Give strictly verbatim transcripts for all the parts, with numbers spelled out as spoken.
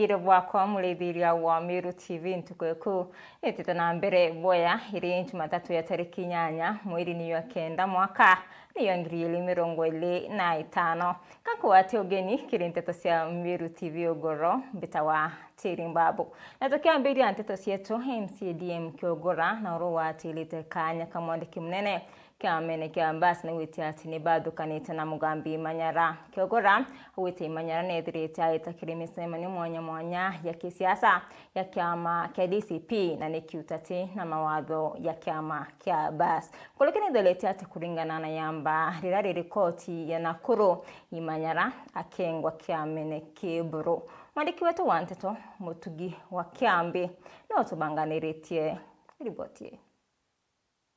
Ire bwakwa murithiria wa Meru T V ntuku iku, itite na mbere boya iri Jumatatu ya tariki inyanya mweri ni wa kenda mwaka ni wa ngiri igiri mirongo iri na itano. Kakwati ugeni kiri nteto cia Meru T V ugoro, mbitawa Tiri Mbabu. Na tukiambiria nteto cietu, M C A D M Kiogora na uru watirite kanya ka mwandiki munene kiamene kia Mbasi naugite ati ni bathukanite na Mugambi Manyara. Kiogora augite Manyara nethirite aita kiri micemanio mwanya mwanya ya kisiasa ya kiama kia D C P na ni kiutati na mawatho ya kiama kia Mbasi. Nkuruki nithirite ati kuringana na yamba riria riri koti ya Nakuru, Imanyara akengwa kiamene ki Buru. Mwandiki wetu wa nteto Mutugi wa Kiambi no tubanganiritie riboti ii.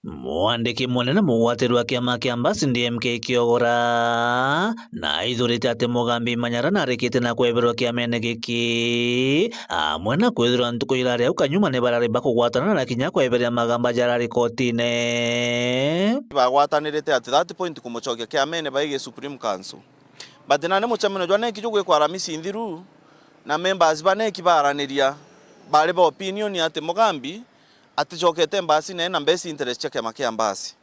Mwandiki munene mugwatirwa kiama kia Mbasi D M K Kiogora na aithurite ati Mugambi Manyara narikite na kweberwa kiamene giki, amwe na kwithirwa ntuku irari au kanyuma ni barari bakugwatana na kinya kweberia magamba jarari kotine. Bagwatanirite ati thirty point kumucokia kiamene baigi Supreme Council. But nandi mucemanio jwa neki jugwikwa Aramisi nthiru, na members ba neki baaraniria bari ba opinion ati Mugambi aticokete Mbasi na ena best interest cia kiama kia Mbasi.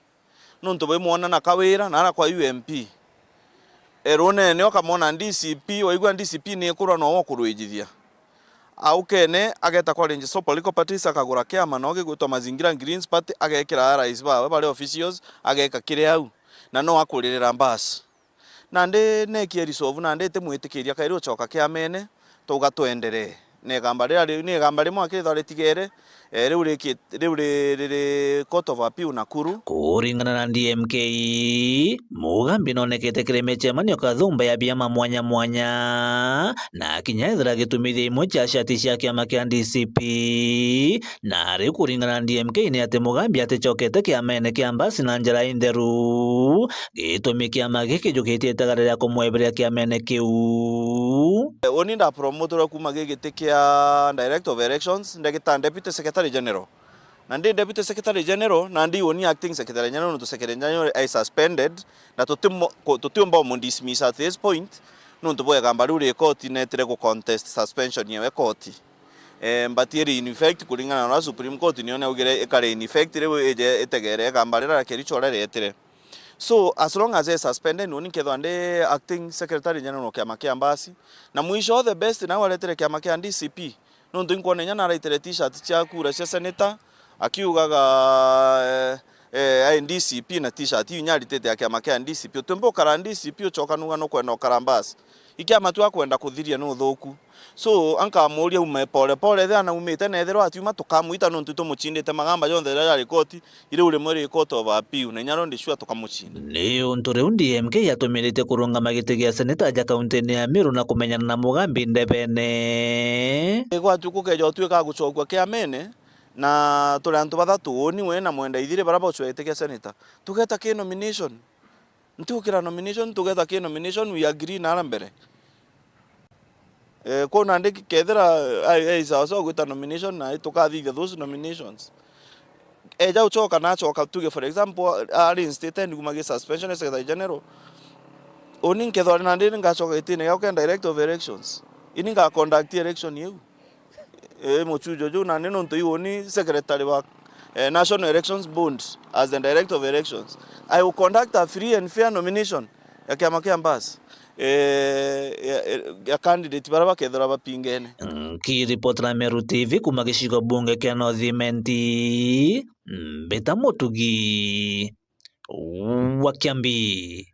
Nontu baimwona na Kawira na ara kwa U M P. E, runene ukamwona D C P, waigua D C P ni ikurwa nowe ukurwijithia. Aukene ageta kwa Rangers of Political Parties, akagura kiama no gigwitwa Mazingira Greens Party, agekira allies bawe bari officials, ageka kiri au. Na no akuririra Mbasi. Nandi neki e resolve, nandi itimwitikiria kairi ucoka kiamene, tuga twenderee. Ni igamba riria ri-, ni igamba rimwe akithwa ritigere, eh, riu riki-, riu ri-, riri Court of Appeal Nakuru. Kuringana na D M K, Mugambi nonekete kiri micemanio kathumba ya biama mwanya mwanya, na kinya ethira gitumithia imwe cia shati cia kiama kia D C P, na riu kuringana na D M K ni ati Mugambi aticokete kiamene kia Mbasi na njira intheru, gitumi kiama giki jukitie itagara ria kumweberia kiamene kiu. Uni ndapromoterwe kuma gi giti kia Director of Elections, ndegita Deputy Secretary General. Na ndi Deputy Secretary General, na ndi uni Acting Secretary General, nontu Secretary General ai suspended, na tutimo-, ku-, tutiumba umudismiss at this point, nontu bwa igamba riu ri koti netire gu contest suspension yewe koti. Eh, but iri in effect kuringana na uria Supreme Court niyo niaugire ikare in effect riu ije itegere igamba riria ria Kericho uria rietire. So, as long as e suspended, ni uni nkethwa ndi Acting Secretary General kiama kia Mbasi. Na mwisho, all the best, nau aretere kiama kia D C P. Nontu inkwona inya naraitire t-shirt cia kura cia senator, akiugaga, eh, eh, ai D C P na t-shirt iu inya aritite ya kiama kia D C P. Utiumba ukara D C P ucoka nuga nukwenda ukara Mbasi. Ikiama tu akwenda kuthiria ni uthuku. So, ankamuria ume pole pole, ethira naumite na ethirwa atiuma tukamwita nontu itumucindite magamba jonthe jaria jari koti, iriu rimwe ri Court of Appeal, na inya ro ndi sure tukamucinda. Ni untu riu D M K atumirite kurungama giti gia seneta aja kauntine ya Meru na kumenyana na Mugambi ndebene. Gwatu kukeja utuika gucokua kiamene, na turi antu bathatu, uni we na mwenda ithiri baria bocwete kia seneta. Tugeta ki nomination. Ntigukira nomination, tugeta ki nomination, we agree na ara mbere. Eh, kwou nandi kethira, eh, ai, ai sawa sawa gwita nomination, na tukathithia those nominations. Eja ucoka na acoka, tuge for example, ari instated kuma gi suspension as Secretary General. Uni nkethwa nandi ngacoka gitine giakwa kia Director of Elections. Ini nga conduct election iu. Eh, muchujo juu, nandi nontu iu uni secretary wa, eh, National Elections Board as the director of elections. I will conduct a free and fair nomination ya kiama kia Mbasi, eh, ya, ya candidate baria bakethirwa bapingene. Nkiripotera Meru T V kuma gicigo bunge kia North Imenti, Mbita Mutugi wa Kiambi.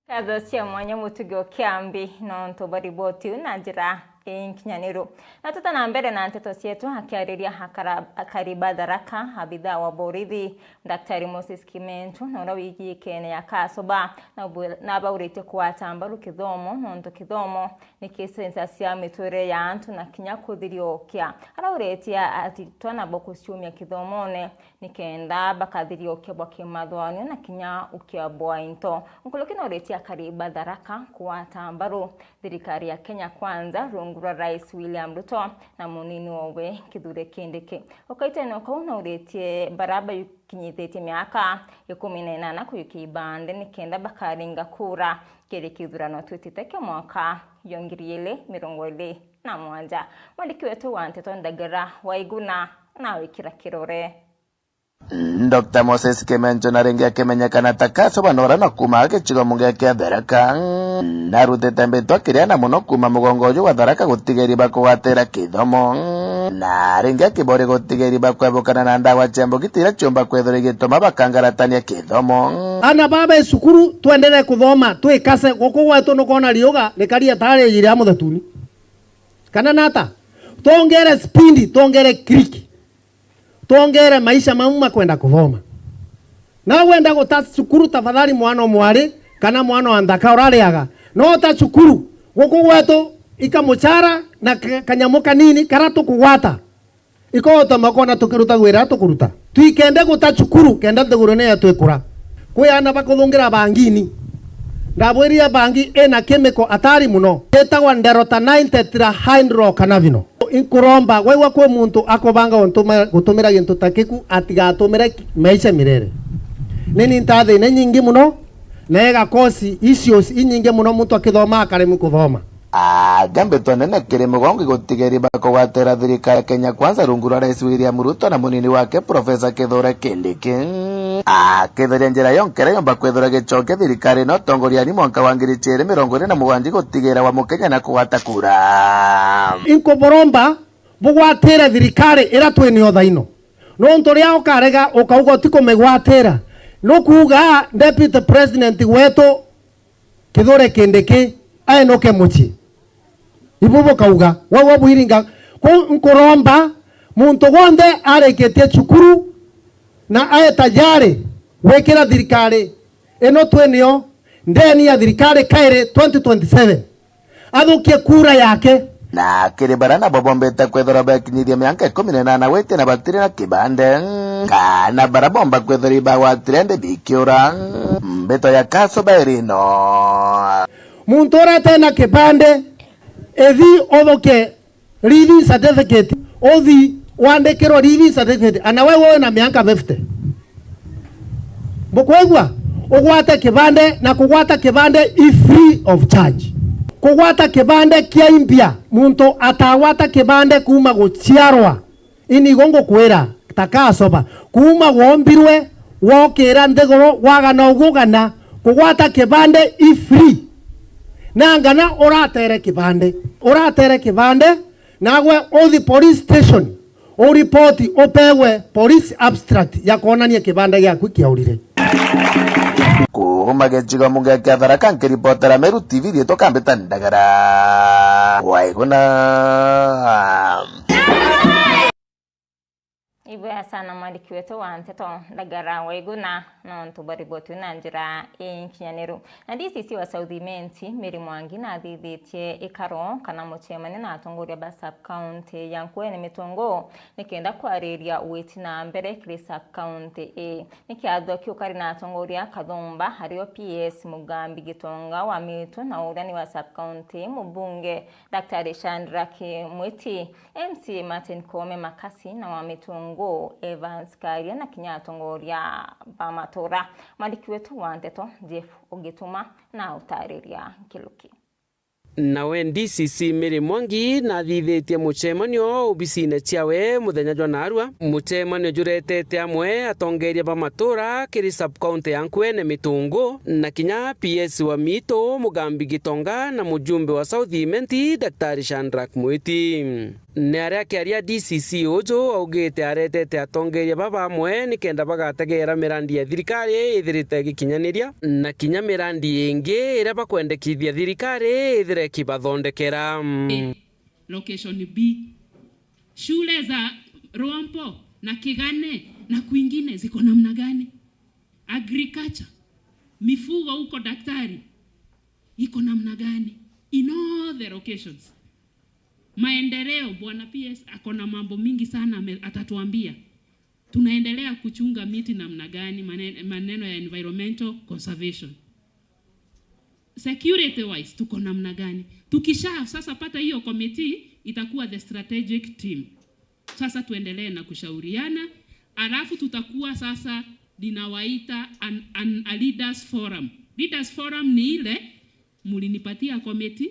Nkatho cia mwanya Mutugi o Kiambi nontu bwa riboti iu na njira inkinyaniru. Na tuta na mbere na nteto cietu, akiariria akara-, akari ba Tharaka, abithaa wa borithi, Daktari Moses Kimentu, na uria wigie kene ya Kasoba, na bu-, nabauritie kugwata mbaru kithomo, nontu kithomo ni kicensa cia mitwire ya antu na kinya kuthiriokia. Arauritie aritwa nabo kuciumia kithomone, nikenda bakathiriokia bwa kimathwanio na kinya ukia bwa into. Nkuruki nauritie akari ba Tharaka kugwata mbaru thirikari ya Kenya Kwanza rungu rwa Rais William Ruto na munini owe Kithure Kindiki. Ukaitene o kau nauritie bara bakinyithitie miaka ikumi na inana kuyukia ibande nikenda bakaringa kura kiri kithurano twitite kia mwaka yo ngiri ili mirongo ili na mwanja. Mwandiki wetu wa nteto Ndagara Waiguna na wikira kirore. Doctor Moses Kimenjo na ringi akimenyekana ta Kasoba nora na kuuma gicigo munge kia Tharaka. Narutite mbitwa kiriana muno kuuma mugongo uju wa Tharaka gutigeri bakugwatira kithomo. Na ringi akibori gutigeri bakwebukana na ndawa cia mbugiti iria ciumba kwithirwa igituma bakangaratania kithomo. Ana baba e cukuru, twenderee kuthoma, twikase. Guku gwetu nukona riuga rikari atari ijiri ya muthetuni. Kana nata? Twongere speed, twongere click. Twongere maisha mau makwenda kuthoma. Na wenda guta cukuru, tafadhali mwana o mwari kana mwana wa nthaka urariaga. No ta cukuru, guku gwetu ikamuchara na ka-, kanyamu kanini kara tukugwata. Ikotoma kona tukiruta wira tukuruta. Twikende guta cukuru kenda nthiguru ni ya twikura. Kwi ana bakuthungira bangini. Ndabwirire bangi ina chemical atari muno. Itagwa nderotanine tetrahydrocannabinol. Inkuromba, waigua kwi muntu akubanga guntuma-, gutumira gintu ta kiku, atigatumire ki-, maisha mirere. Nini ntathine nyingi muno, na ega kosi issues inyingi muno muntu akithoma akaremwa kuthoma. Anga mbitwa nene kiri mugongo igutigeri bakugwatira thirikari ya Kenya Kwanza rungu rwa Rais William Ruto na munini wake Professor Kithure Kindiki. Akithiria njira yonkera yomba kwithirwa gicokia thirikari na utongoria ni mwanka wa ngiri ciiri mirongo iri na mugwanja igutigira wa Mukenya na kugwata kura. Inkuburomba bugwatire thirikari ira twinio thaino. Nontu ria ukarega ukauga utikumigwatira, nukuuga Deputy President wetu Kithure Kindiki ainuke mucii. Ibu bukauga, wauga bwiringa. Kwou nkuromba muntu wonthe arikitie cukuru na ae tayari gwikira thirikari ino twinio ndeni ya thirikari kairi twenty twenty-seven, athukie kura yake. Na kiri bara nabo bombite kwithirwa bekinyithia mianka ikumi na inana gwitia na batiri na kibande, kana bara bomba kwithirwa ibagwatire ndi bikiura, mbito ya Kasoba iri no. Muntu uria atena kibande, ithi uthuke living certificate, uthi wandikirwe living certificate, ana we wina mianka fifty. Bukwigua? Ugwate kibande, na kugwata kibande i free of charge. Kugwata kibande kia imbia, muntu atagwata kibande kuuma guciarwa. Ini igo ngukwira, ta Kasoba, kuuma wombirwe, wokira nthiguru, wagana ugugana, kugwata kibande i free. Na ngana uratere kibande, uratere kibande, nagwe uthi police station, uripoti, upewe police abstract ya kwonania kibande giaku kiaurire. Kuuma gicigo munge kia Tharaka, nkiripotera Meru T V, riitwa Kambita Ndagara. Waiguna. Ibwega sana mwandiki wetu wa nteto Ndagara Waiguna nontu bwa riboti na njira inkinyaniru. Na D C C wa South Imenti, Mary Mwangi, nathithitie ikaro kana mucemanio na atongoria ba sub-county ya Nkuene Mitungu nikenda kwariria witi na mbere kiri sub-county ii. Ni kiathwa kiukari na atongoria Kathumba, ario P S Mugambi Gitonga wa Miitu na uria ni wa sub-county, mubunge Daktari Shadrack Mwiti, M C A Martin Koome Makasi na wa Mitungu Evans Karia na kinya atongoria ba matura. Mwandiki wetu wa nteto Jeff Ugituma na utariria nkiruki. Nawe D C C Mary Mwangi nathithitie mucemanio obisine ciawe muthenya jwa naarua. Mucemanio juretete amwe atongeria ba matura kiri sub-county ya Nkuene Mitungu na kinya P S wa Miitu Mugambi Gitonga na mujumbe wa South Imenti Daktari Shadrack Mwiti. Ni aria akiaria D C C uju augite aretete atongeria baba amwe nikenda bagategera mirandi ya thirikari ithirite igikinyaniria, na kinya mirandi ingi iria bakwendekithia thirikari ithire ikibathondekera. Location B. Shule za Rwampo na Kigane na kwingine ziko namna gani? Agriculture, mifugo huko, daktari, iko namna gani? In all the locations. Maendeleo, Bwana P S ako na mambo mingi sana ame-, atatuambia. Tunaendelea kuchunga miti namna gani, mane-, maneno ya environmental conservation. Security wise, tuko namna gani? Tukisha sasa pata hiyo committee, itakuwa the strategic team. Sasa tuendelee na kushauriana, alafu tutakuwa sasa, ninawaita an, an, a leaders forum. Leaders forum ni ile mulinipatia committee,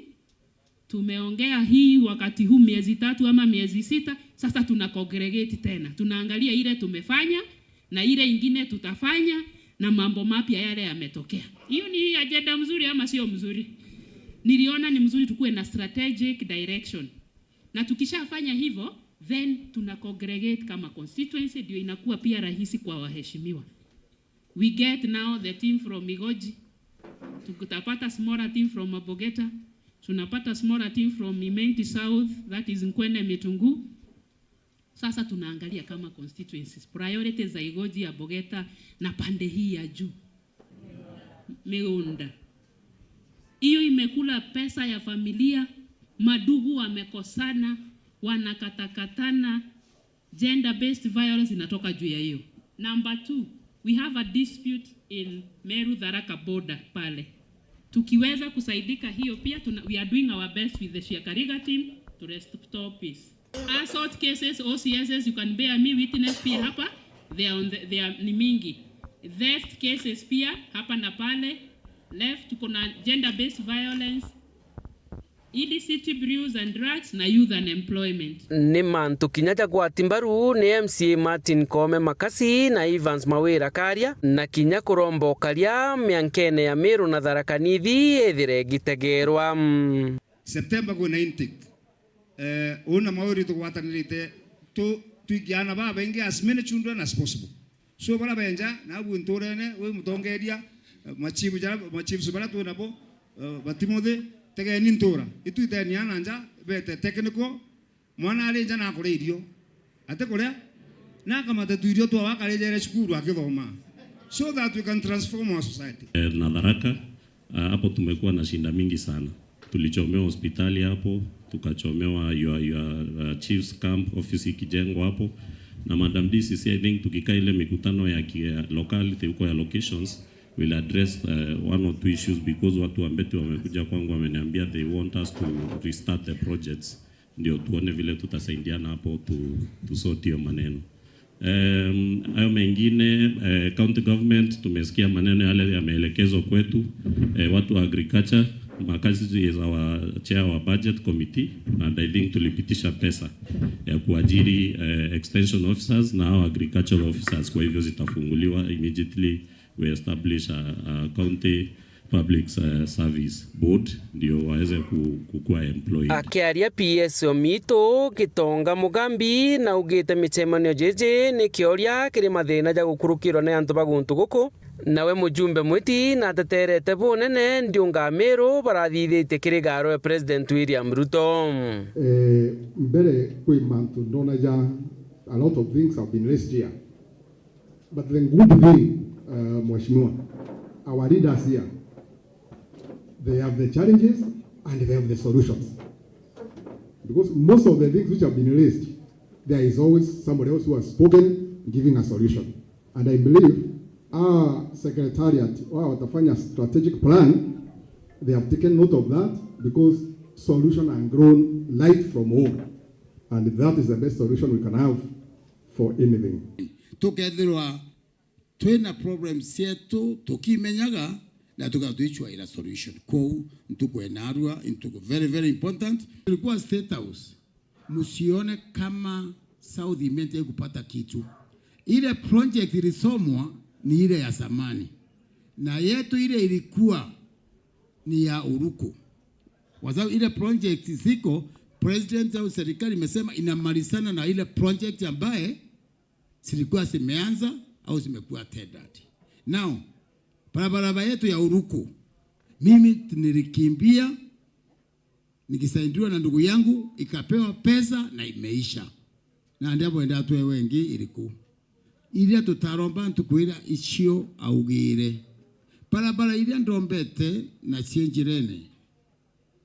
Tumeongea hii wakati huu miezi tatu ama miezi sita, sasa tuna congregate tena. Tunaangalia ile tumefanya na ile ingine tutafanya na mambo mapya yale yametokea. Hiyo ni agenda mzuri ama sio mzuri? Niliona ni mzuri tukue na strategic direction. Na tukishafanya hivyo, then tuna congregate kama constituency, ndio inakuwa pia rahisi kwa waheshimiwa. We get now the team from Igoji. Tutapata smaller team from Abogeta. Tunapata smaller team from Imenti South, that is Nkwene Mitungu. Sasa tunaangalia kama constituencies, priorities za Igoji, Abogeta na pande hii ya juu. Migunda. Hiyo imekula pesa ya familia, madugu wamekosana, wanakatakatana, gender based violence inatoka juu ya hiyo. Number two, we have a dispute in Meru Tharaka border pale. Tukiweza kusaidika hiyo pia, tuna, we are doing our best with the Shiakariga team to restore peace. Assault cases, O C Ss, you can bear me witness pia hapa, they are on the, they are, ni mingi. Theft cases pia hapa na pale. Left, tuko na gender based violence, illicit brews and drugs na youth unemployment. Ni mantu kinya ja gwati mbaru ni M C A Martin Koome Makasi na Evans Mawira Karia, na kinya kuromba ukaria miankene ya Meru na Tharaka Nithi ithire igitegerwa. Mm. September kwina intake. Eh, uu na Mawira tugwatanirite tu, twingi aana babaingi, as many children as possible. So, baria benja, nabu nturene, wi mutongeria, eh, machief ja, machiefs baria twi nabo, eh, ba Timothy, tegeni ntura. Itwiteni aana nja, bete technical, mwana ari nja nakure irio. Atikuria, nakamate tu irio twawe akarijere cukuru akithoma. So that we can transform our society. Eh, na Tharaka, Ah, hapo tumekuwa na shida mingi sana. Tulichomewa hospitali hapo, tukachomewa your, your, uh, chief's camp, office ikijengwa hapo. Na Madam D C C, I think tukikaa ile mikutano ya ki-, ya locality huko ya locations, we'll address, uh, one or two issues because watu wa Mbeti wamekuja kwangu wameniambia they want us to restart the projects. Ndio tuone vile tutasaidiana hapo tu, tu sort hiyo maneno. Em, hayo mengine, eh, county government, tumesikia maneno yale yameelekezwa kwetu. Eh, watu wa agriculture, Makasi is our chair wa budget committee, and I think tulipitisha pesa ya kuajiri, eh, extension officers na hao agricultural officers, kwa hivyo zitafunguliwa immediately we establish a, a county public, eh, service board, ndio waweze ku-, kukua employed. Akiaria P S Omitu, Gitonga Mugambi naugite micemanio jiji ni kioria kiri mathina ja gukurukirwa ni antu ba guntu guku. Nawe mujumbe Mwiti nateterete bunene ndiunga Amiru barathithitie kiri garo ya President William Ruto. Eh, mbere kwi mantu ndona ja a lot of things have been raised here. But the good thing, uh, Mheshimiwa, our leaders here, they have the challenges and they have the solutions. Because most of the things which have been raised, there is always somebody else who has spoken, giving a solution. And I believe our secretariat, wao watafanya strategic plan, they have taken note of that because solution and grown light from home. And that is the best solution we can have for anything. Tukethirwa twina problems cietu tukimenyaga na tuka-, tuichwaira solution. Kwou ntuku ya narua ntuku very, very important. Tulikuwa State House, msione kama South Imenti haikupata kitu. Ile project ilisomwa ni ile ya zamani, na yetu ile ilikuwa ni ya Uruku, kwa sababu ile project ziko, president au serikali imesema inamalizana na ile project ambaye zilikuwa zimeanza au zimekuwa tendered. Now, barabara yetu ya Uruku, mimi nilikimbia nikisaidiwa na ndugu yangu, ikapewa pesa na imeisha. Na ndia bwenda twe wengi iriku? Iria tutaromba ntuku iria icio augire. Barabara iria ndombete na cie njirene,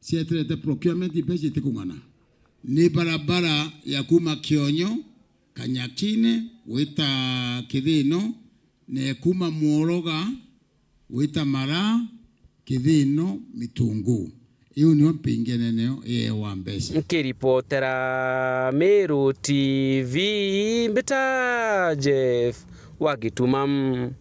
cieterete procurement, mbeca itikung'ana. Ni barabara ya kuma Kionyo, Kanyakine, gwita Kithino, na ya kuma Mworoga, gwita Mara, Kithino, Mitungu. Iu nio mpinge nene io yeewa mbeca. Nkiripotera Meru T V, mbita Jeff wa Gituma.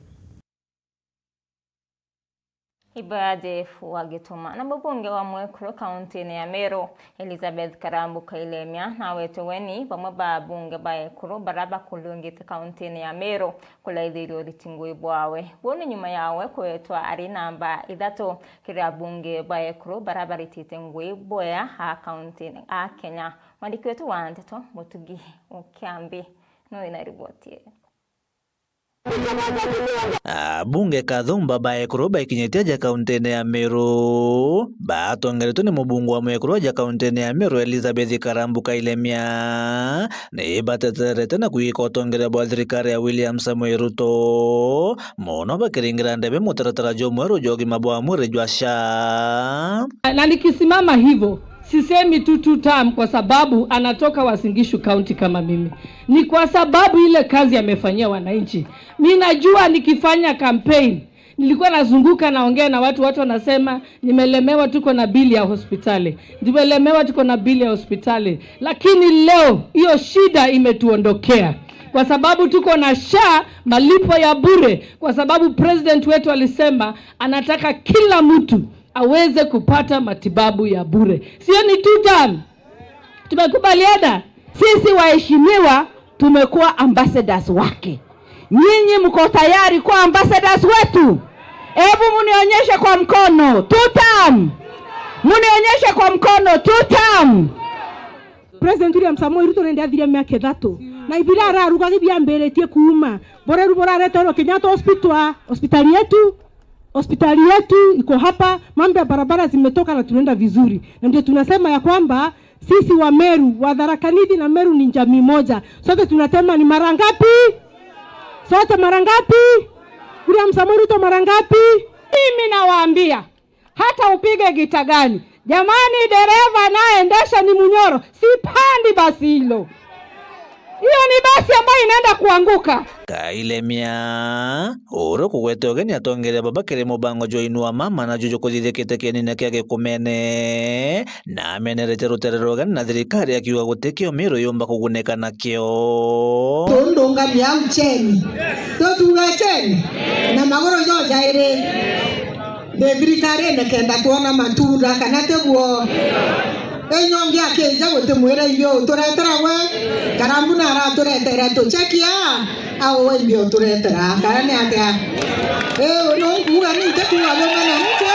Ibaya Jeff wa Gituma. Na mubunge wa mwekuru kaunti-ini ya Meru, Elizabeth Karambu Kailemia, na awete weni bamwe ba abunge ba ekuru bara bakurungite kaunti-ini ya Meru kuraithiria uriti ngui bwawe. Buu ni nyuma yawe kwetwa ari namba ithatu kiri abunge ba ekuru bara baritite ngui bwea a kaunti a Kenya. Mwandiki wetu wa nteto Mutugi Ukiambi no wina riboti ii. Abunge kathumba ba ekuru baikinyite aja kaunti-ini ya Meru batongeretwe ni mubunge wa mwekuru aja kaunti-ini ya Meru Elizabeth Karambu Kailemia ni bateterete na kwigika utongeria bwa thirikari ya William Samoei Ruto, mono bakiringira ndebe mutaratara jumweru jwa ugima bwa mwiri jwa SHA. Na nikisimama hivyo, sisemi tu two term kwa sababu anatoka Uasin Gishu County kama mimi. Ni kwa sababu ile kazi amefanyia wananchi. Mimi najua nikifanya campaign, nilikuwa nazunguka naongea na watu, watu wanasema, "Nimelemewa, tuko na bili ya hospitali. Nimelemewa, tuko na bili ya hospitali." Lakini leo, hiyo shida imetuondokea. Kwa sababu tuko na SHA, malipo ya bure. Kwa sababu president wetu alisema, anataka kila mtu aweze kupata matibabu ya bure. Sio ni two term? Tumekubaliana? Sisi waheshimiwa tumekuwa ambassadors wake. Nyinyi mko tayari kuwa ambassadors wetu? Hebu munionyeshe kwa mkono. Two term. Munionyeshe kwa mkono. Two term. President William Samoei Ruto nende athiria miaka ithatu. Na ibira araruga gibiambiritie kuuma. Boreru borareterwo Kenyatta Hospital, hospitali yetu, hospitali yetu iko hapa, mambo ya barabara zimetoka na tunaenda vizuri. Na ndio tunasema ya kwamba sisi wa Meru, wa Tharaka Nithi na Meru ni jamii moja. Sote tunasema ni mara ngapi? Sote mara ngapi? William Samoei Ruto mara ngapi? Mimi nawaambia, hata upige gita gani. Jamani, dereva anayeendesha ni Munyoro, sipandi basi hilo. Hiyo ni basi ambayo inaenda kuanguka. Kailemia, uria ukugwete ugeni atongeria baba kiri mubango jwa Inua Mama na juju kuthithikite kienine kia Gikumene, na amenerete rutere rwa ugeni na thirikari akiuga gutikio Meru yumba kugunika nakio. Tundungami au cheni. Tutuga cheni. Na maguru jo jairi. Ndi thirikarine kenda twona matunda, kana tiguo? Inyongi akija gutimwira irio uturetera we, Karambu na araturetera tuchekia, au we irio uturetera, kana ni atia? Ii, no nkuuga ni nte kuuga bumena mtu,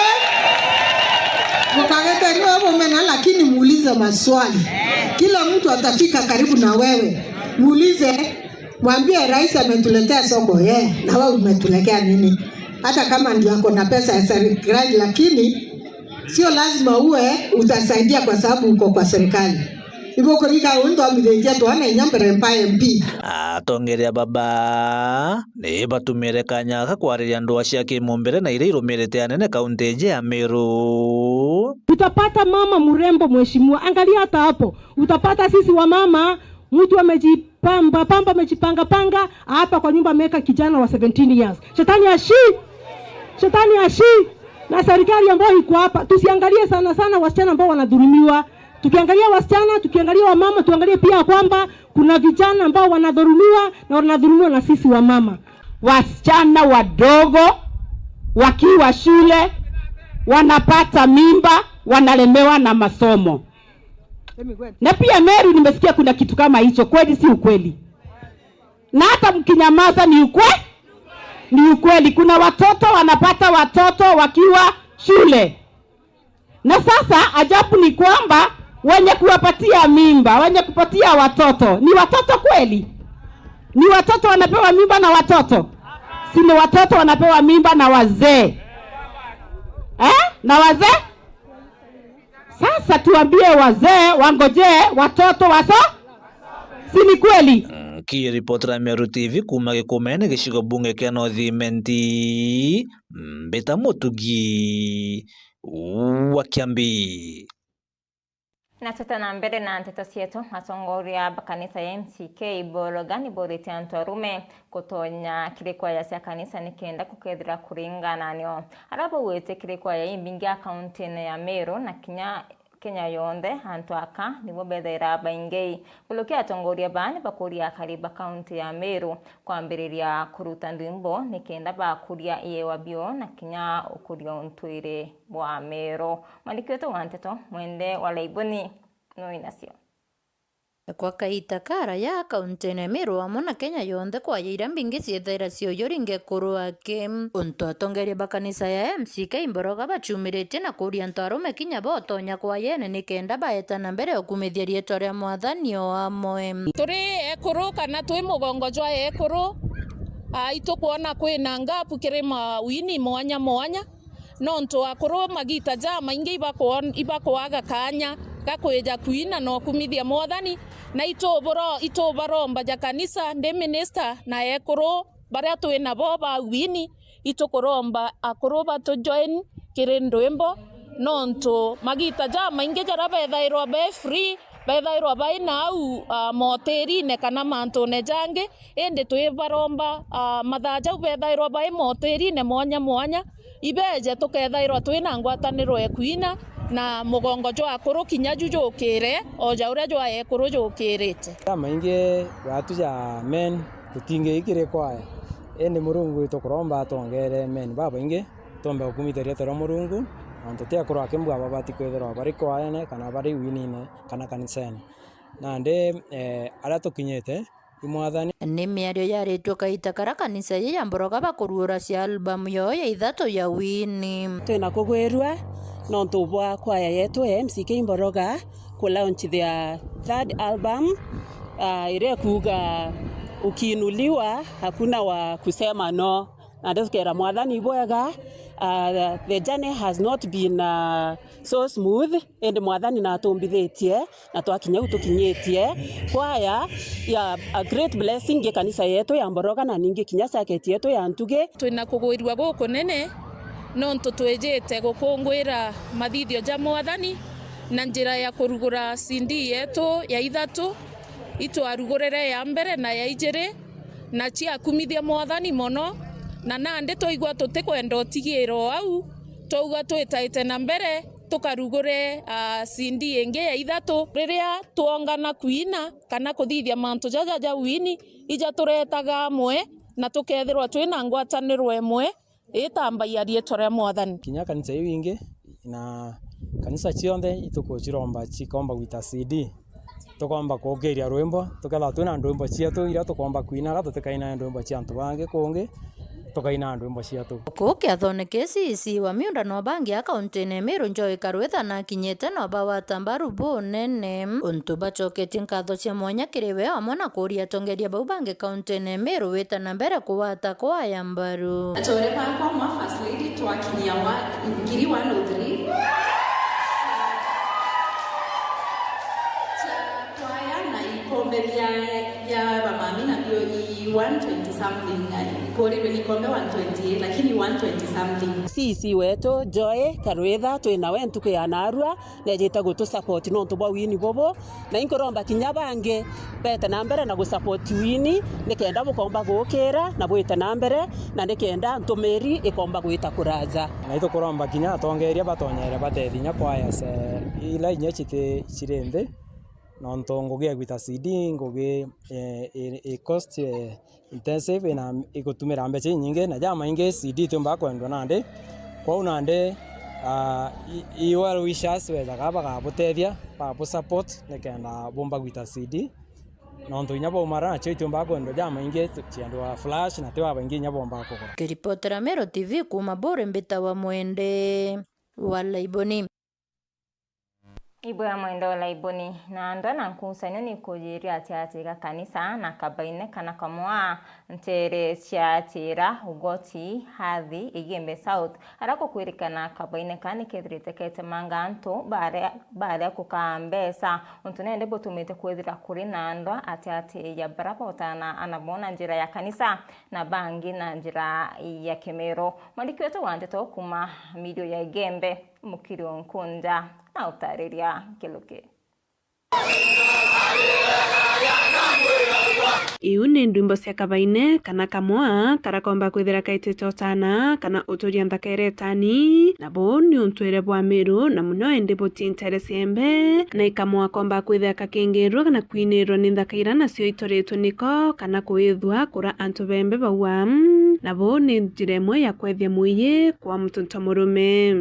mukagete niwe bumena, lakini muulize maswali. Kila mtu atafika karibu na wewe, muulize. Mwambie rais ametuletea soko, ye, na wewe umetuletea nini? Hata kama ndio ako na pesa ya serikali, lakini sio lazima uwe utasaidia kwa sababu uko kwa serikali. Hivyo kurika undu amithitie twana inya mbere mpa M P. Atongeria baba ni batumire kanya gaka kwariria ndwaa cia kimumbire na iria irumirite anene kaunti iji ya Meru. Utapata mama mrembo, mheshimiwa, angalia hata hapo. Utapata sisi wa mama, mtu ameji pamba pamba, amejipanga panga, hapa kwa nyumba ameweka kijana wa seventeen years. Shetani ashi, shetani ashi. Na serikali ambayo iko hapa, tusiangalie sana sana wasichana ambao wanadhulumiwa. Tukiangalia wasichana, tukiangalia wamama, tuangalie pia kwamba kuna vijana ambao wanadhulumiwa na wanadhulumiwa na sisi wamama. Wasichana wadogo wakiwa shule wanapata mimba, wanalemewa na masomo. Na pia Meru nimesikia kuna kitu kama hicho, kweli si ukweli? Na hata mkinyamaza ni ukwe-, ni ukweli. Kuna watoto wanapata watoto wakiwa shule. Na sasa ajabu ni kwamba wenye kuwapatia mimba, wenye kupatia watoto, ni watoto kweli? Ni watoto wanapewa mimba na watoto? Si ni watoto wanapewa mimba na wazee? Eh? Na wazee? Sasa tuambie wazee wangojee watoto waso-, si ni kweli? Nkiripotera Meru T V kuuma Gikumene, gicigo bunge kia North Imenti, Mbita Mutugi wa Kiambi. Na twita na mbere na nteto cietu, atongoria ba kanisa ya M C K Boroga ni boritie antu arume kutonya kiri kwaya cia kanisa nikenda kukethira kuringana nio. Ara bauite kiri kwaya imbingi a kaunti-ini ya Meru na kinya Kenya yonthe, antu aka nibo bethaira baingi. Nkuruki atongoria baa ni bakuria akari ba kaunti ya Meru kwambiriria kuruta ndwimbo nikenda bakuria iewa bio na kinya ukuria untwiri bwa Meru. Mwandiki wetu wa nteto Mwende wa Laiboni nui nacio. Kwa kaita karaya, kauntine ya Meru amwe na Kenya yonthe, kwaya iria mbingi ciethaira cioyo ringe kuru aki. Untu atongeria ba kanisa ya M C K Mboroga bachumiritie na kuria antu arume kinya botonya kwayene nikenda baeta na mbere ukumithia rietwa ria Mwathani o amwe. Turi ekuru kana twi mugongo jwa ekuru, aa, itukwona kwina ngapu kiri mawini mwanya mwanya. Nontu akuru magiita jamaingi ibakwon-, ibakwaga kaanya ga kwija kwina na ukumithia Mwathani, na ituburo-, itubaromba ja kanisa ndi minister na ekuru baria twi nabo ba wini, itukuromba akuru batujoin kiri ndwimbo, nontu magiita jamaingi jaria bethairwa be free, bethairwa bai nau, ah, motirine kana mantune jangi, indi twibaromba, ah, mathaa jau bethairwa bai motirine mwanya mwanya, ibeje tukethairwa twina ngwataniro ya kwina na mugongo jwa akuru kinya ju jukire o ja uria jwa ekuru jukirite. Jamaingi jatu ja men tutingi ikiri kwaya, indi Murungu itukuromba atwongere men babaingi, tumbe gukumithia rietwa ria Murungu, na antu ti akuru aki mbwa babati kwithirwa bari kwayene kana bari winine kana kanisene. Nandi, eh, aria tukinyite, i Mwathani. Ni miario yaritue kaita karia kanisa ii ya Mboroga bakuruura cia albamu yoo ya ithatu ya wini. Twina kugwirua nontu bwa kwaya yetu ya M C K Mboroga ku launch their third album, ah, iria ikuuga Ukiinuliwa, Hakuna wa Kusema No. Nandi tukera Mwathani bwega, ah, the journey has not been, ah, so smooth, indi Mwathani natumbithitie na twakinya u tukinyitie. Kwaya ya a great blessing gi kanisa yetu ya Mboroga na ningi kinya circuit yetu ya Ntugi. Twina kugwirua gukunene nontu twijite gukungwira mathithio ja Mwathani na njira ya kurugura C D yetu ya ithatu, itwarugurire ya mbere na ya ijiri, na ciakumithia Mwathani mono, na nandi twaigua tutikwenda utigiira o au, twauga twitaite na mbere tukarugure, ah, C D ingi ya ithatu. Riria twongana kwina kana kuthithia mantu jaja ja wini, ijaturetaga amwe na tukethirwa twina ngwataniro imwe itambagia rietwa ria Mwathani. Kinya kanisa iu ingi na kanisa cionthe itukuciromba cikomba gwita C D. Tukomba kukiria rwimbo, tukethirwa twina ndwimbo cietu iria tukomba kwinaga, tutikaina ndwimbo cia antu bangi kungi, tukaina ndwimbo cietu. Kuu kiathone kiu C E C wa miunda na ubangi a kauntine ya Meru Joy Karwitha nakinyite na ubawata mbaru bunene. Untu bacoketie nkatho cia mwanya kiri we amwe na kuuria atongeria bau bangi kauntine ya Meru wita na mbere kuwata kwaya mbaru. Achore bakwa mwa First Lady twakinyia wa ngiri one oh three. Cha kwaya na ikombe bia, bia bamami nabio i one twenty something. Ikuurirwe ni ikombe one twenty lakini one twenty something. C E C wetu Joy Karwitha twinawe ntuku ya narua. Nejite gutu support nontu bwa wini bubu, na inkuromba kinya bangi bete na mbere na gu support wini, nikenda bukomba gukira na bwite na mbere, na nikenda ntumiri ikomba gwita kuraja. Na itukuromba kinya atongeria batonyere batethia inya kwaya ila inya citi ciri nthi, nontu ngugi ya gwita C D ngugi, eh, i, i cost, eh, intensive, ina igutumira mbeca inyingi, na jamaingi C D itiumbaga kwendwa nandi. Kwou nandi, ah, i, i well wishers bejaga bagabutethia, bagabu support nikenda bumba gwita C D. Nontu inya baumara nacio itiumbaga kwendwa jamaingi, ciendwa flash na ti babaingi inya bombaga kugura. Kiripotera Meru T V kuuma Buri, mbitawa Mwende wa Laiboni. Ibwega Mwende wa Laiboni, na ndwa na nkusanio ni kujiria atiati ga kanisa na kabaine kana kamwa ntere cia atira Ugoti, Hathi, Igembe South, ara kukwirikana kabaine ka nikethirite ketemanga antu baria, baria kukaa mbesa. Untu nende butumite kwithira kuri na ndwa atiati ya bara botana ana bona njira ya kanisa na bangi na njira ya kimero. Mwandiki wetu wa nteto kuma mirio ya Igembe, Mukiri Onkunja, na utariria nkiruki. Iu ni ndwimbo cia kabaine kana kamwa karakomba kwithira kaitite utana kana uturia nthaka iretani, na buu ni untwire bwa Miru na muno indi buti ntere ciembe, na ikamwa komba kwithira kakingirwa kana kwinirwa ni nthaka ira nacio itoritwe niko kana kuithua kura antu bembe baua, na buu ni njira imwe ya kwethia mwiyi kwa muntu ntomurume.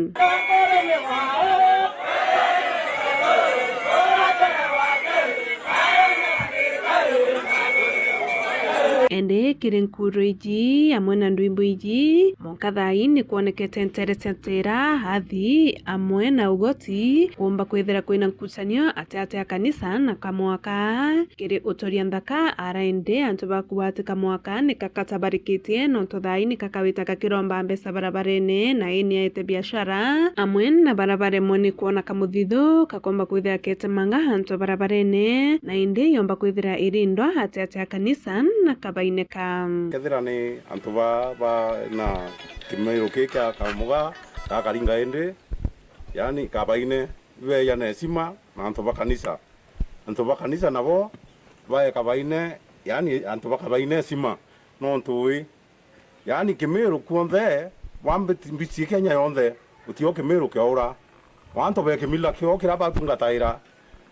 Indi kiri nkuru iji amwe na ndwimbo iji, mwanka thaa ii ni kwonekete ntere cia ntira, athi amwe na ugoti, kuumba kwithira kwina nkucanio atiati a kanisa na kamwaka. Kiri uturia nthaka ara indi antu bakuatika mwaka ni kakatabarikitie, nontu thaa ii ni kakawita kakiromba mbeca barabarene na ii ni aite biashara, amwe na bara baremwe ni kwona kamuthithu kakomba kwithira ketemanga antu barabarene, na indi yomba kwithira irindwa atiati a kanisa na kabaine ka. Kethira ni antu ba, ba na kimiru ki kia kamuga gakaringa indi, yani kabaine, beeyane heshima na antu ba kanisa. Antu ba kanisa nabo bae kabaine, yani antu ba kabaine heshima, nontu wi, yani Kimiru kuonthe, wa mbiti-, mbici Kenya yonthe, gutio Kimiru kiaura. Wantu be kimila kio kiria batungataira,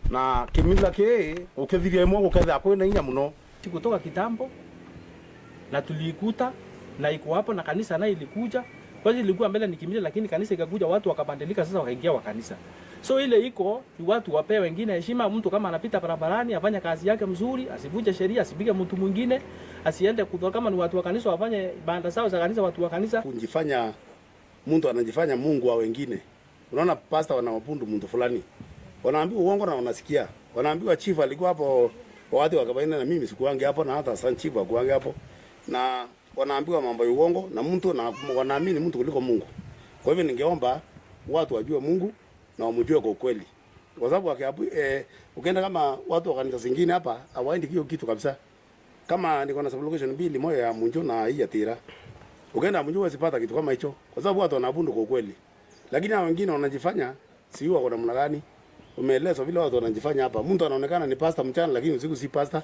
na kimila ki ukithiria imwe gukethira kwina inya muno. Kutoka kitambo, na tuliikuta, na iko hapo, na kanisa nayo ilikuja. Kwanza ilikuwa mbele ni kimila, lakini kanisa ikakuja, watu wakabadilika, sasa wakaingia wa kanisa. So ile iko ni watu wapee wengine heshima. Mtu kama anapita barabarani, afanye kazi yake mzuri, asivunje sheria, asipige mtu mwingine, asiende kudhuru. Kama ni watu wa kanisa wafanye ibada zao za kanisa, watu wa kanisa. Kujifanya, mtu anajifanya Mungu wa wengine. Unaona pastor wanaabudu mtu fulani, wanaambiwa uongo na wanasikia. Wanaambiwa chief alikuwa hapo wakati wa kabaina, na mimi sikuangi hapo, na hata San chief akuangi hapo, na wanaambiwa mambo ya uongo na mtu, na wanaamini mtu kuliko Mungu. Kwa hivyo ningeomba watu wajue Mungu na wamjue kwa ukweli, kwa sababu wakiabu-, eh, ukienda kama watu wa kanisa zingine hapa, hawaendi hiyo kitu kabisa. Kama niko na sub-location mbili, moja ya Munju na hii ya Tira, ukienda Munju huwezi pata kitu kama hicho, kwa sababu watu wanaabudu kwa ukweli. Lakini hao wengine wanajifanya, sijui wako namna gani. Umeelezwa vile watu wanajifanya hapa. Mtu anaonekana ni pastor mchana, lakini usiku si pastor.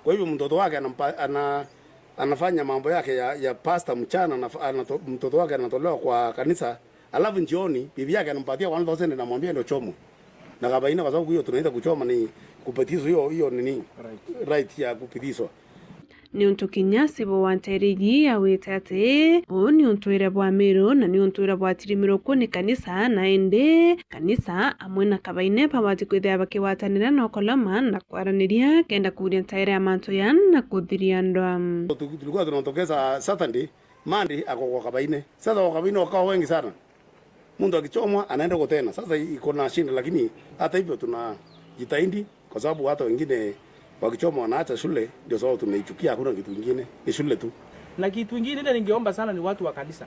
Kwa hivyo mtoto wake anampa-, ana-, anafanya mambo yake ya, ya pastor mchana, anaf-, anato-, mtoto wake anatolewa kwa kanisa, alafu jioni bibi yake anampatia one thousand, anamwambia ndio chomwe na kabaina, kwa sababu hiyo tunaita kuchoma ni kupitizwa hiyo, hiyo nini? Right. Right ya kupitizwa. Niuntu kinya cibo wa nteere iji awite ati, uu ni untwire bwa Miru na ni untwire bwatirimirwe ku ni kanisa, na indi kanisa amwe na kabaine babati kwithira bakigwatanira na ukoloma na kwaraniria kenda kuuria ntaere ya mantu ya na kuthiria ndwa. Tu-, tulikuwa tunatokeza Saturday, Monday ako kwa kabaine. Sasa kwa kabaine wakawa wengi sana. Mtu akichomwa anaenda huko tena. Sasa i-, iko na shida, lakini hata hivyo tunajitahidi, kwa sababu hata wengine wakichomwa wanaacha shule, ndio sababu tunaichukia, hakuna kitu kingine, ni shule tu. Na kitu kingine ile ningeomba sana ni watu wa kanisa.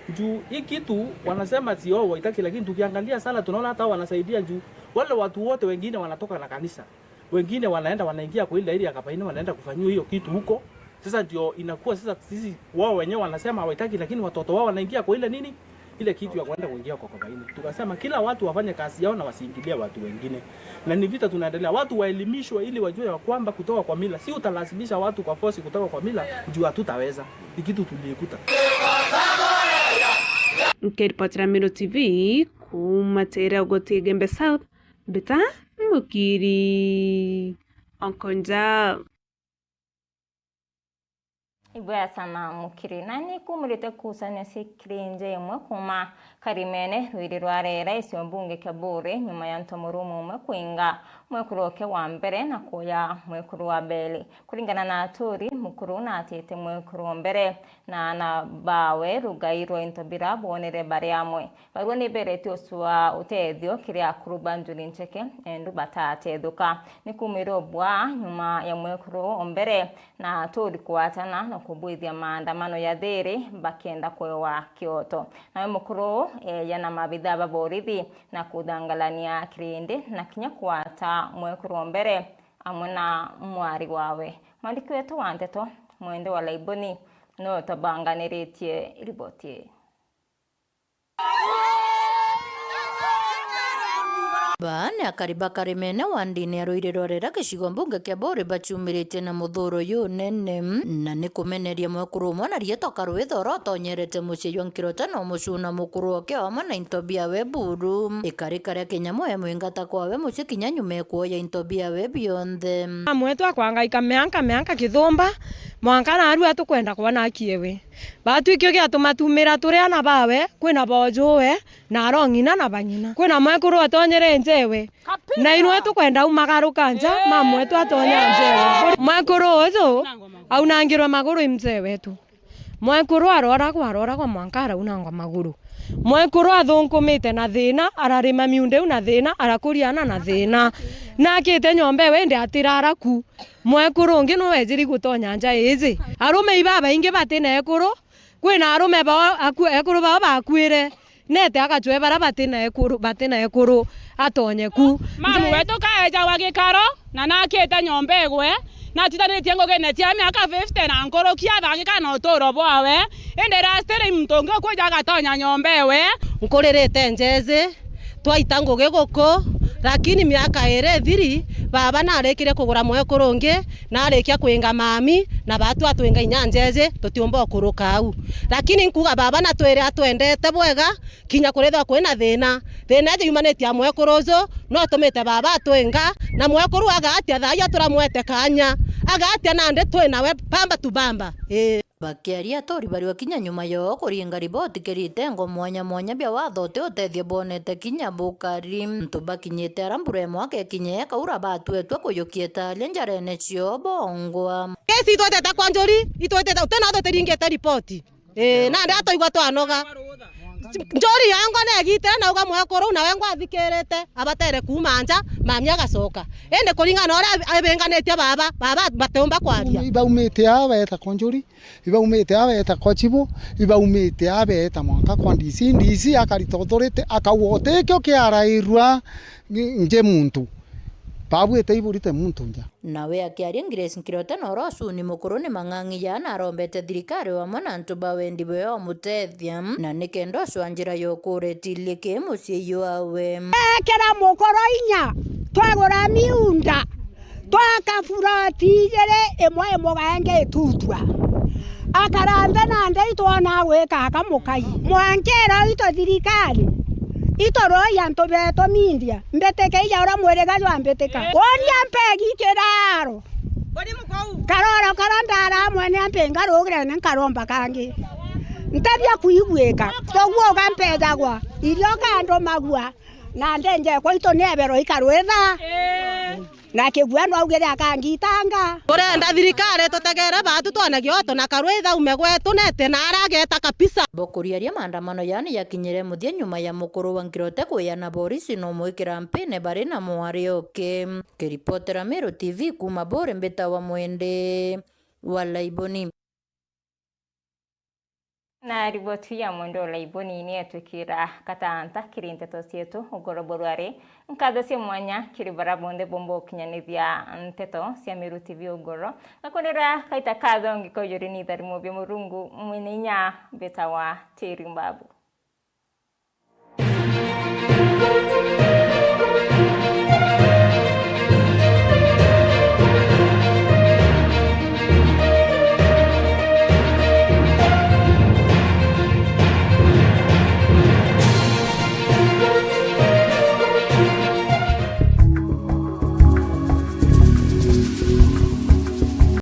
Juu hii kitu wanasema sio waitaki, lakini tukiangalia sana tunaona hata wanasaidia juu wale watu wote wengine wanatoka na kanisa. Wengine wanaenda wanaingia kwa ile area ya kabaine, wanaenda kufanyiwa hiyo kitu huko. Sasa ndio inakuwa sasa sisi, wao wenyewe wanasema hawaitaki, lakini watoto wao wanaingia kwa ile nini, ile kitu ya kuenda kuingia kwa kabaine. Tukasema kila watu wafanye kazi yao na wasiingilie watu wengine, na ni vita tunaendelea. Watu waelimishwe ili wajue ya kwamba kutoka kwa mila, si utalazimisha watu kwa force kutoka kwa mila, juu hatutaweza. Ni kitu tuliikuta. Nkiripotera Meru T V kuuma Tera Ugotigembe South, Mbita Mukiri, Onkonja. Ibwea sana Mukiri, na ni kumurite kuusania cia kiri nja imwe kuuma Karimene, rwiri rwa Rera, isio mbunge kia Buri, nyuma ya ntomurume umwe kuinga mwekuru oke wa mbere na kuya mwekuru wa beli. Kuringana na aturi, mukuru na atite mwekuru wa mbere na ana bawe rugai rwa into bira bonere bari amwe. Barua niberetie ucua utethio kiri akuru ba Njuri Ncheke, endu batatetheka. Ni kumira ubwa nyuma ya mwekuru o mbere na aturi kuatana na kubwithia maandamano ya thiri bakenda kwewa kioto. Nawe mukuru eeja na mabitha ba borithi na kuthangalania kirindi na kinya kuata mwekuru o mbere amwe na mwari wawe. Mwandiki wetu wa nteto, Mwende wa Laiboni, no utabanganiritie riboti ii. Baa ni akari ba Karimene wandini ya Ruiri rwa Rera gicigo mbunge kia Buuri baciumiritie na muthuro junene, na ni kumeneria mwekuru umwe na riitwa Karwitha uria utonyerete mucii jwa Nkirote na umucuna mukuru oke amwe na into biawe buru. Ikari karia kinyamu e mwingata kwawe mucii kinya nyuma e kuoya into biawe bionthe. Amwe twakwangaika mianka mianka kithumba, mwanka naarua tukwenda kwona akiewe. Batwikio giatumatumira turi ana bawe, kwina bojuwe, na arong'ina na bang'ina. Kwina mwekuru atonyere njewe. Na inwe tukwenda umagaruka nja, mamu wetu atonya njewe. Mwekuru uju aunangirwe maguru i mzee wetu. Mwekuru aroragwa, aroragwa mwanka araunangwa maguru. Mwekuru athunkumite na thina, ararima miunda iu na thina, arakuria ana na thina. Na akite nyomba iwe indi atirara ku. Mwekuru ungi nu wejiri gutonya nja iji. Arume ibabaingi batina ekuru, kwina arume bao aku-, ekuru bao bakuire. Nete agacwe bara batina ekuru, batina ekuru atonye ku. Mamu wetu kaejagwa gikaro, na nakite nyomba igwe, natitanitie ngugine cia miaka fifty na nkuruki athangika na uturo bwawe. Indi rastiri muntu ungi ukwija agatonya nyomba iwe. Nkuririte njeji, twaita ngugi guku, lakini miaka iri ithiri, baba narikirie kugura mwekuru ungi, narikia kwinga mami, na batu atwinga inya njeji, tutiumba ukuruka au. Lakini nkuga baba natwire atwendete bwega, kinya kurithwa kwina thina. Thina iji yumanitie a mwekuru uju, no utumite baba atwinga, na mwekuru agatia thaai turamwete kanya. Agatia nandi twi nawe bamba tu bamba. Ii. Bakiaria aturi bariwa kinya nyuma yoo kuringa riboti kirite ngo mwanya mwanya bia watho uti utethio bonete kinya bukari. Antu bakinyite ara mbura e mwaka ikinye ikaura batwetwe kuyukia itaria njarene cio bongwa. Kesi itwetete kwa njuri, itwetete uti na ututiringite riboti. Ii, nandi atwaigua twanoga. Njuri yangwa negitire nauga mwekuru nawe ngwathikirite abatere kuuma nja, mami agacoka. Indi kuringana na uria abinganitie baba, baba batiumba kwaria. Ibaumite aa beeta kwa njuri, ibaumite aa beeta kwa chibu, ibaumite aa beeta mwanka kwa D C. D C akarita authority, akauga utikio kiarairua nji muntu. Babuite iburite muntu nja. Nawe akiaria Grace Nkirote na uria ucuni mukuru ni mang'ang'i jaa na arombete thirikari o amwe na antu ba wendi bwe omutethia, na nikenda ucwa njira ya ukuura itilie ki mucii jwawe. Ekira mukuru inya, twagura miunda, twaka buroti ijiri, imwe imugaenge itutua. Akara nthi nandi itwona gwika aka mukai. Mwankira itu thirikari, ituroi antu betu mindia, mbitike ija uria mwiriga jwa mbitika. Uria mpegi kiraaro. Karoro kara ndara mwene ampi ngarugire ni nkaromba kangi. Ntebia kuiguika. Toguo ugampejagwa. Irio kandumagua. Na ndenje kwa itu ni ebero ikarwitha. Na kigua no augire akangitanga. Turenda thirikari tutegere batu twone gioto na karwitha ume gwetu nete na arageta kabisa. Bokuriaria maandamano yani yakinyire muthia nyuma ya mukuru wa Nkirote kwiana borisi no mwikira mpine bari na mwari oke. Kiripotera Meru T V kuuma Buuri mbitawa Mwende wa Laiboni. Na riboti ya Mwende wa Laiboni ni etwikira katanta kiri nteto cietu ugoro bwa rwari. Nkatho cia mwanya kiri bara bonthe bomba ukinyanithia nteto cia Meru T V ugoro. Ngakwendera kaita kathongi kaujuri ni itharimo bia Murungu mwene inya mbitawa Teri Mbabu.